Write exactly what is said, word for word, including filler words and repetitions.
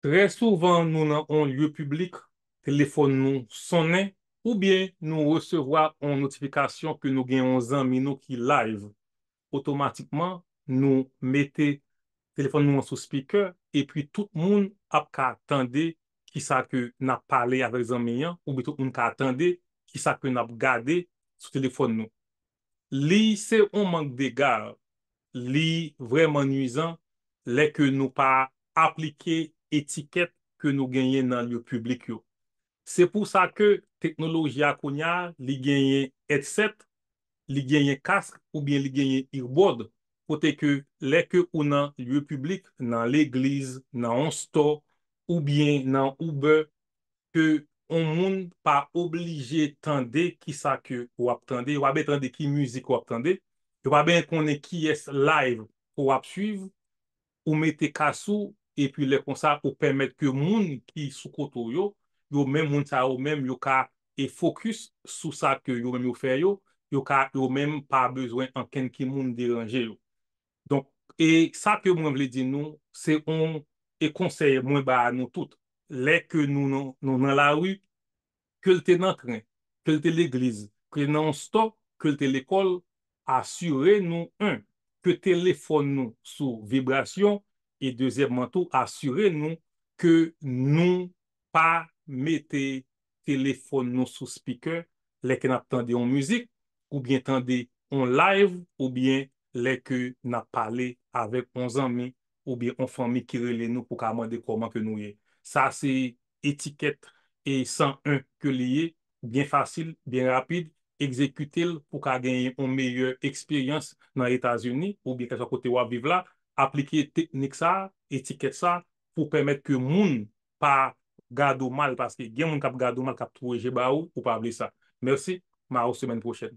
Trè souvan, nou nan yon lye piblik, telefòn nou sonnen, oubyen nou resevwa yon notifikasyon ke nou gen yon zanmi nou ki live. Otomatikman, nou mete telefòn nou an sou speaker, epi tout moun ap ka tande kisa ke n ap pale avèk zanmi an, oubyen tout moun ka tande kisa ke n ap gade sou telefòn nou. Li se yon mank dega, li vrèman nwizan lè ke nou pa aplike etikèt ke nou genyen nan lye piblik yo. Se pou sa ke teknoloji a kounye a, li genyen headset, li genyen kask oubyen li genyen earbud, kote ke lè ke ou nan lye piblik, nan legliz, nan yon store, oubyen nan Uber, ke yon moun pa oblije tande kisa ke w ap tande, yo pa ben tande ki mizik w ap tande, yo pa ben konnen kiyès live ke w ap swiv, ou mete kas ou, epi lè konsa ou pèmèt ke moun ki sou kote w yo, yo menm moun sa yo menm yo ka e fokis sou sa ke yo menm yo fè yo, yo ka yo menm pa bezwen ankenn ki moun deranje yo. Donk, e sa ke mwen vle di nou, se yon e konsèy mwen ba nou tout. Lè ke nou, nou, nou nan lari, ke l te nan tren, ke l te legliz, ke l nan yon store, ke l te lekòl, asire nou, en, ke telefòn nou sou vibrasyon, e dezyèmman tou, asire nou ke nou pa mete telefòn nou sou speaker lè ke n ap tande yon mizik, oubyen tande yon live, oubyen lè ke n ap pale avèk yon zanmi oubyen yon fanmi ki rele nou pou ka mande kòman ke nou ye. Sa se etikèt e san en ke li ye, byen fasil, byen rapid, egzekite l pou ka genyen yon meyè eksperyans nan Etazini oubyen kèlkeswa kote w ap viv la, aplike teknik sa, etikèt sa, pou pèmèt ke moun pa gade w mal, paske gen moun k ap gade w mal, k ap twouwe je ba ou, ou pa vle sa. Mèsi, m a ou semèn pwochèn.